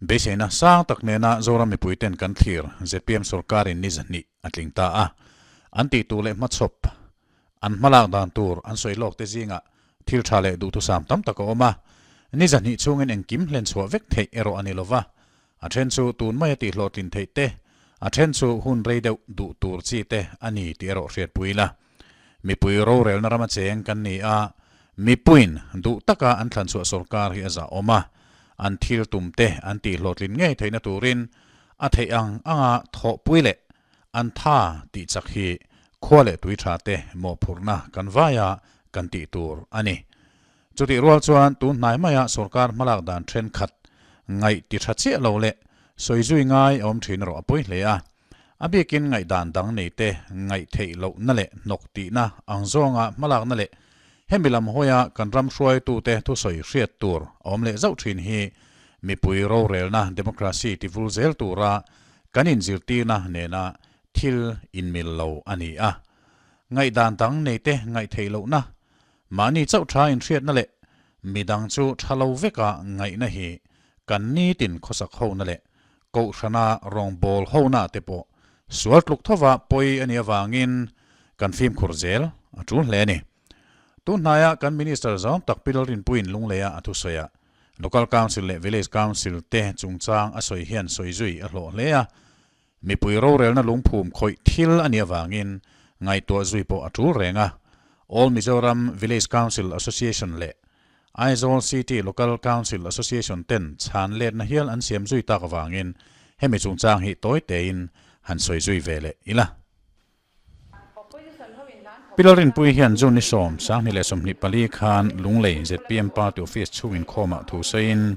Beiseina sang tak nena Zoram mipuiten kan thlir zpm sorkarin ni zahnih a tling ta a. An tih tur leh hmachhawp an hmalak dan tur an sawi lawk te zingah thil tha leh duhthusam tam tak a awm a. Ni zahnih chhungin engkim hlen chhuah vek theih erawh a ni lova. A then chu tun maia tihhlawhtlin theih te, a then chu hun rei deuh duh tur chi te a ni tih erawh hriatpui ila. Mipui rorelna rama cheng kan ni a, mipuiin duh taka an thlanchhuah sorkar hi a zahawm a, an thil tum te an tihhlawhtlin ngei theihna turin a theih ang anga thawhpui leh an tha tih chak hi khua leh tui tha te mawhphurhna kan vaia kan tih tur a ni. Chutih rual chuan tun hnai maia sorkar hmalak dan thenkhat ngaih ti tha chiah lo leh sawi zui ngai a awm thin erawh a pawi hle a. A bikin ngaihdan dang nei te ngaih theih lohna leh hnawk tihna ang zawnga hmalakna leh hemi lam hawia kan ram hruaitute thusawi hriat tur a awm leh zauh thin hi mipui rorelna democracy ti vul zel tura kan inzirtirna nena thil inmil lo a ni a. Ngaihdan dang nei te ngaih theih lohna, mahni chauh tha inhriatna leh midang chu tha lo veka ngaihna hi kan nitin khawsak hona leh Kohhrana rawngbâwl hona te pawh sual tluk thova pawi a nih avangin kan fimkhur zel a ṭul hle a ni. Tun hnaia kan Minister zawng tak Pi Lalrinpuiin Lungleia a thusawi a, Local Council leh Village Council te chungchang a sawi hian sawi zui a hlawh hle a, mipui rorelna lungphum khawih thil a nih avangin ngaihtuah zui pawh a ṭul reng a. All Mizoram Village Council Association leh Aizawl City Local Council Association ten chhan letna hial an siam zui tak avangin hemi chungchang hi tawi tein han sawi zui ve leh ila. Pi Lalrinpuii hian June ni sawm, 2024 khan Lunglei zpm Party Office chhung inkhawmah thu sawiin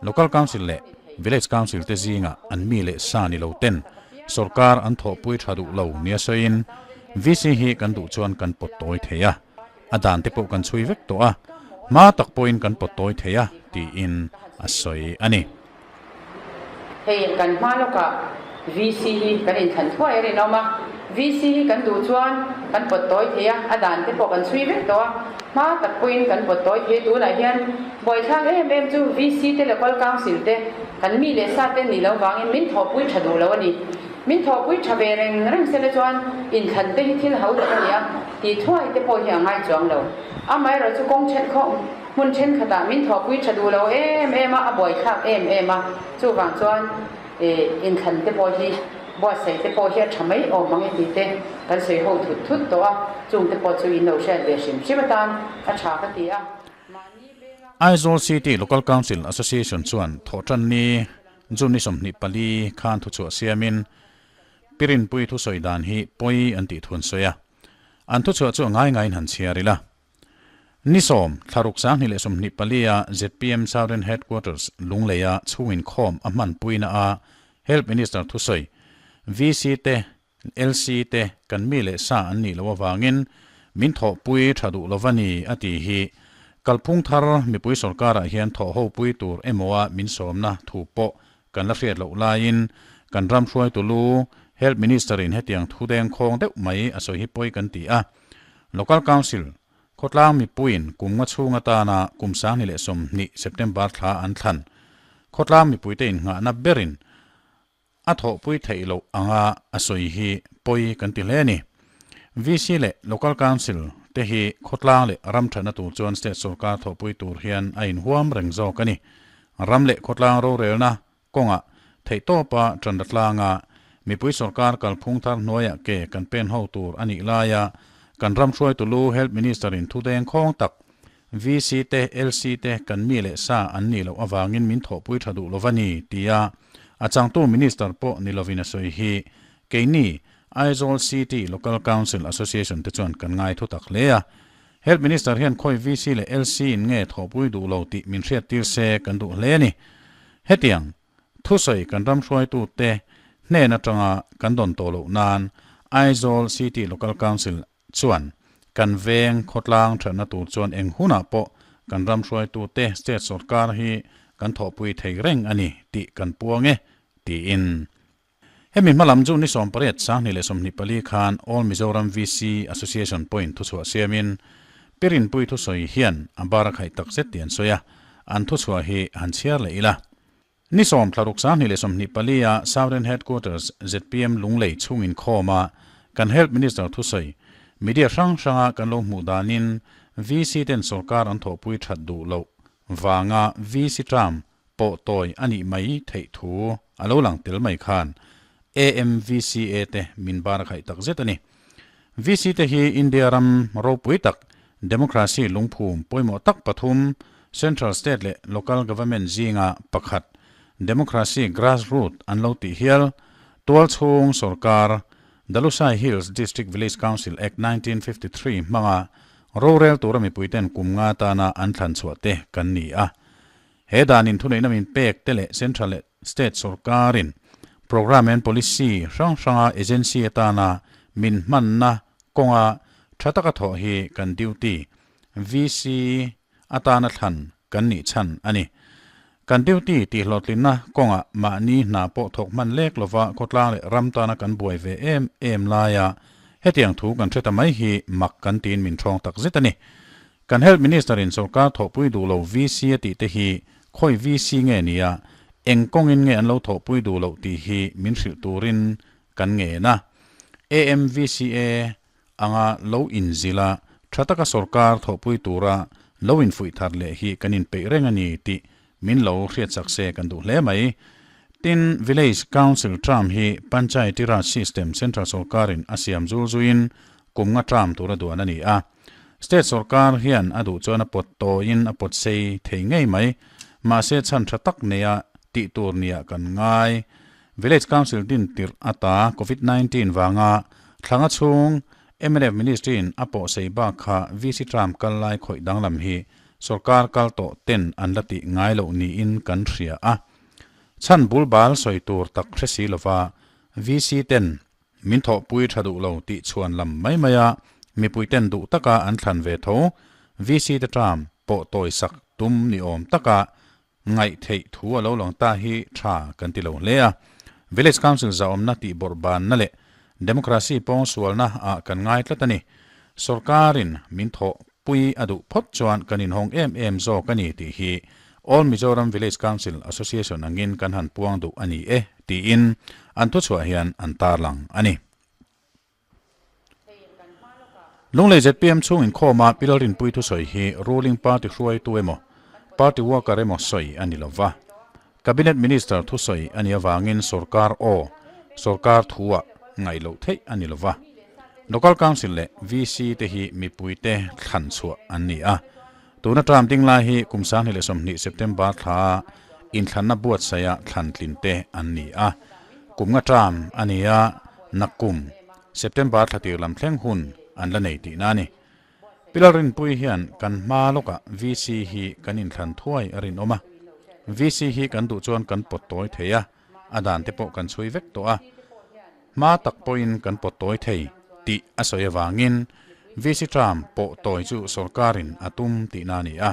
Local Council leh Village Council te zingah an mi leh sa ni lo ten sorkar an thawhpui tha duh lo nia sawiin VC hi kan duh chuan kan pawt tawi thei a, a dan te pawh kan chhui vek tawh a, hma tak pawhin kan pawt tawi thei a tiin a sawi a ni. Hei kan hma lawkah VC hi kan inthlan thuai a rinawm a, VC hi kan duh chuan kan pawt tawi thei a, a dan te pawh kan chhui vek tawh a, hma tak pawhin kan pawt tawi thei a, tunah hian buaithlak em em chu VC te Local Council te kan mi leh sa te nih loh vangin min thawhpui tha duh lo a ni. Min thawhpui tha ve reng reng sela chuan inthlan te hi thil ho tak a ni a, tih thuai te pawh hi a ngai chuang lo. Amaherawhchu kawng then khawh hmun thenkhatah min thawhpui tha duh lo em em a, a buaithlak em em a, chuvang chuan inthlan te pawh hi buatsaih te pawh hi a tha mai awm ang e tih te kan sawi ho thut thut tawh a, chung te pawh chu in lo hriat ve hrim hrim atan a tha ka ti a. Mahni venga. Aizawl City Local Council Association chuan thawhtanni June ni 24 khan thuchhuah siamin Pirinpui thusawi dan hi pawi an tih thu an sawi a, an thuchhuah chu a ngai ngaiin han chhiar ila. Ni sawm, thlaruk 2024 a zpm Southern Headquarters Lungleia chhung inkhawm a hmanpuina a Health Minister thusawi VC te, LC te kan mi leh sa an nih loh avangin min thawhpui tha duh lova ni a ti hi kalphung thar mipui sorkarah hian thawhhopui tur emaw a min sawmna thu pawh Kan la hriat loh laiin kan ram hruaitu lu Health Minister-in hetiang thu dengkhawng deuh mai a sawi hi pawi kan ti a. Local Council, khawtlang mipuiin kum nga chhung atana kum 2020 September thla an thlan. Khawtlang mipuite innghahna berin a thawhpui theih loh anga a sawi hi pawi kan ti hle a ni. VC leh Local Council te hi khawtlang leh ram thatna tur chuan State sorkar thawhpui tur hian a inhuam reng zawk a ni. Ram leh khawtlang rorelna kawngah theihtawpa ṭanra tlanga mipui sorkar kalphung thar hnuaiah ke kan pen ho tur a nih laia kan ram hruaitu lu Health Minister-in thudeng khawng tak VC te, LC te kan mi leh sa an nih loh avangin min thawhpui ṭha duh lova ni tia a changtu Minister pawh ni lovin a sawi hi keini Aizawl City Local Council Association te chuan kan ngai thutak hle a. Health Minister hian khawi VC leh LC in nge thawhpui duh lo tih min hriattir se kan duh hle a ni. Hetiang thusawi kan ram hruaitute hnen atanga kan dawn tawh loh nan Aizawl City Local Council chuan kan veng khawtlang thatna tur chuan eng hunah pawh kan ram hruaitute state sorkar hi kan thawhpui thei reng a ni tih kan puang e tiin Hemi hmalam chu ni 18 2024 khan All Mizoram VC Association pawhin thuchhuah siamin Pirinpui thusawi hian a bar a khaih tak zet tih an sawi a, an thuchhuah hi han chhiar leh ila. Ni sawm thlaruk 2024 a Southern Headquarters zpm Lunglei chhung inkhawm a kan Health Minister thusawi media hrang hranga kan lo hmuh danin VC ten sorkar an thawhpui that duh loh vanga VC term pawh tawi a nih mai theih thu a lo lang tel mai khan AMVCA te min bar a khaih tak zet a ni. VC te hi India ram ropui tak democracy lungphum pawimawh tak pathum Central, State leh Local Government zinga pakhat democracy grassroot an lo tih hial tualchhung sorkar Dalusai Hills District Village Council Act 1953 hmanga rorel tura mipuiten kum nga tana an thlan chhuah te kan ni a. He danin thuneihna min pek te leh Central leh State sorkarin Programme and Policy hrang hranga agency atana min hmanna kawnga tha taka thawh hi kan duty, VC, atana thlan kan nih chhan a ni. Kan duty tihhlawhtlinna kawngah mahni hna pawh thawk hman lek lova khawtlang leh ram tana kan buai ve em em laia hetiang thu kan hre ta mai hi mak kan tiin min thawng tak zet a ni. Kan Health Minister in sorkar thawhpui duh lo VC a tih te hi khawi VC nge nia, eng kawngin nge an lo thawhpui duh loh tih hi min hrilh turin kan ngen a. AMVCA anga lo inzil a, tha taka sorkar thawhpui tura lo infuih thar leh hi kan inpeih reng a ni tih min lo hriatsak se kan duh hle mai. Tin, Village Council term hi Panchayati Raj System Central sorkarin a siam zul zuiin kum nga term tura duan a ni a. State sorkar hian a duh chuan a pawt tawiin a pawt sei thei ngei mai. Mahse chhan tha tak neia tih tur nia kan ngai. Village Council din tirh ata Covid 19 vanga thlanga chhung mnf Ministry in a pawh sei bak kha VC term kal lai khawih danglam hi sorkar kal tawh ten an la tih ngai loh niin kan hria a. Chhan bul bal sawi tur tak hre si lova VC ten Min thawhpui tha duh lo tih chhuan lam mai mai a, mipui ten duh taka an thlan ve tho. VC te term pawh tawi sak tum ni awm taka ngaih theih thu a lo lang ta hi tha kan ti lo hle a. Village Council zahawmna tih bawrh banna leh Democracy pawngsualna ah kan ngai tlat a ni. Sorkarin min thawh Pui a duh phawt chuan kan inhawng em em zawk a ni tih hi All Mizoram Village Council Association angin kan han puang duh a ni e tiin an thuchhuah hian an tarlang a ni. Lunglei zpm chhung inkhawma Pi Lalrinpui thusawi hi ruling party hruaitu emaw party worker emaw sawi a ni lova, Cabinet Minister thusawi a nih avangin sorkar aw, sorkar thu-ah ngaih loh theih a ni lova. Local Council leh VC te hi mipuite thlan chhuah an ni a. Tuna term ding lai hi kum 2020 September thla inthlanna buatsaia thlan tlin te an ni a. Kum nga term a ni a, nakkum September thla tir lam thleng hun an la nei tihna a ni. Pilar Rinpui hian kan hma lawkah VC hi kan inthlan thuai a rinawm a. VC hi kan duh chuan kan pawt tawi thei a, a dan te pawh kan chhui vek tawh a. Hma tak pawhin kan pawt tawi thei tih a sawi avangin VC term pawh tawi chu sorkarin a tum tihna a ni a.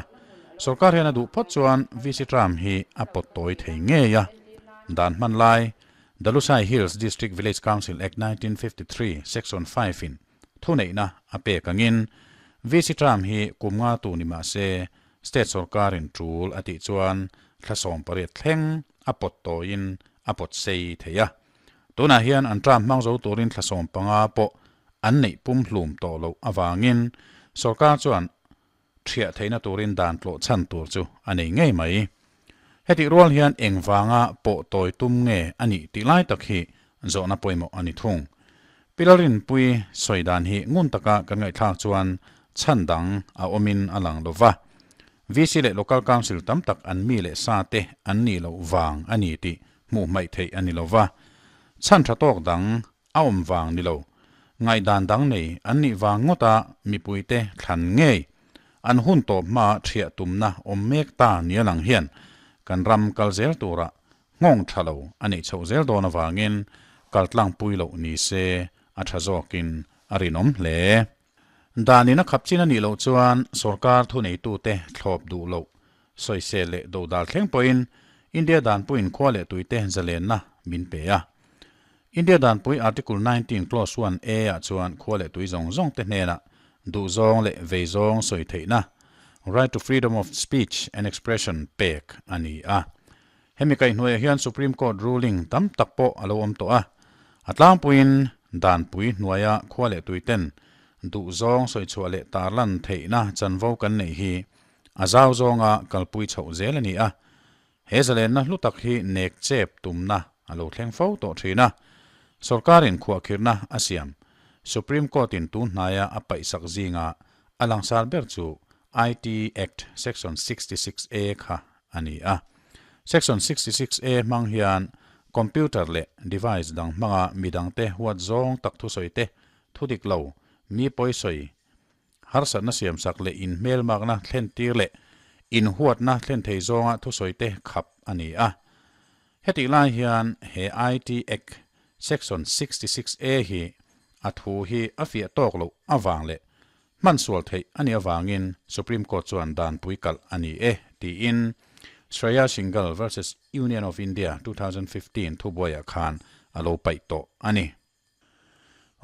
Sorkar hian a duh phawt chuan VC term hi a pawt tawi thei ngei a. Dan hman lai Dalusai Hills District Village Council Act 1953 Section 5 in Thuneihna a pek angin VC term hi kum nga tu ni mah se state sorkarin tul a tih chuan thla 18 thleng a pawt tawiin a pawt sei thei a. Tunah hian an term hmang zo turin thla 15 pawh an neih pumhlum tawh loh avangin sorkar chuan thiah theihna turin dan tlawh chhan tur chu a nei ngei mai. Hetih rual hian engvanga pawh tawi tum nge a nih tih lai tak hi zawhna pawimawh a ni thung. Pi Lalrinpui sawi dan hi ngun taka kan ngaihthlak chuan chhan dang a awmin a lang lo va. VC leh Local Council tam tak an mi leh sa te an nih loh vang a ni tih hmuh hmaih theih a ni lo va. Chhan tha tawk dang A awm vang ni lo. Ngaihdan dang nei an nih vang ngawta mipuite thlan ngei an hun tawp hmaa thiah tumna awm mek ta nia lang hian kan ram kal zel turah nghawng tha lo a neih chhoh zel dawn avangin kal tlangpui loh ni se a tha zawkin a rinawm hle. Danin a khap chin a nih loh chuan sorkar thuneitute thlawp duh loh sawisel leh dodal thleng pawhin India danpuiin khua leh tuite zalenna min pe a. India danpui Article 19 Clause 1 A ah chuan khua leh tui zawng zawng te hnenah duhzawng leh veizawng sawi theihna, right to freedom of speech and expression, pek a ni a. Hemi kaihhnuaiah hian Supreme Court ruling tam tak pawh a lo awm tawh a, a tlangpuiin danpui hnuaia khua leh tuiten duhzawng sawichhuah leh tarlan theihna chanvo kan neih hi a zau zawnga kalpui chhoh zel a ni a. He zalenna hlu tak hi nek chep tumna a lo thleng fo tawh thin a, sorkarin khuahkhirhna a siam Supreme Court-in tun hnaia a paihsak zinga a langsar ber chu IT Act Section 66 A kha a ni a. Section 66 A hmang hian computer leh device dang hmanga midangte huat zawng tak thusawi te, thu dik lo, mi pawisawi, harsatna siamsak leh inhmelmakna thlentir leh inhuatna thlen thei zawnga thusawi te khap a ni a. Hetih lai hian he IT Act Section 66 A hi a thu hi a fiah tawk loh avang leh Hman sual theih a nih avangin Supreme Court chuan danpui kalh a ni e, tiin Shreya Singhal versus Union of India 2015 thubuaiah khan a lo paih tawh a ni.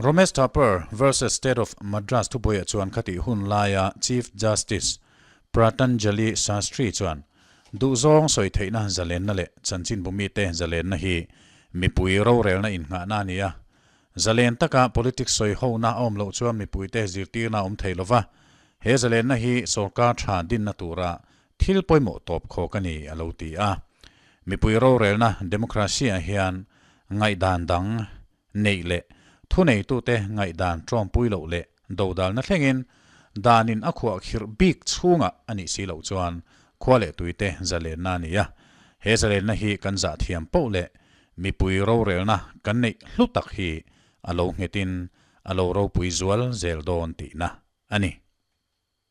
Ramesh Thapar versus State of Madras thubuaiah chuan khatih hun laia Chief Justice Pratanjali Shastri chuan duhzawng sawi theihna zalenna leh chanchinbu mite zalenna hi mipui rorelna innghahna a ni a, Zalen taka politics sawi hona a awm loh chuan mipuite zirtirna a awm thei lova, he zalenna hi sorkar tha dinna tura thil pawimawh tawp khawk a ni, a lo ti a. Mipui rorelna democracy-ah hian ngaihdan dang neih leh thuneitute ngaihdan tawmpui loh leh dodalna thlengin danin a khuah khirh bik chhungah a nih si loh chuan khua leh tuite zalenna a ni a. He zalenna hi kan zah thiam poh leh mipui rorelna kan neih hlu tak hi a lo nghetin a lo ropui zual zel dawn tihna a ni.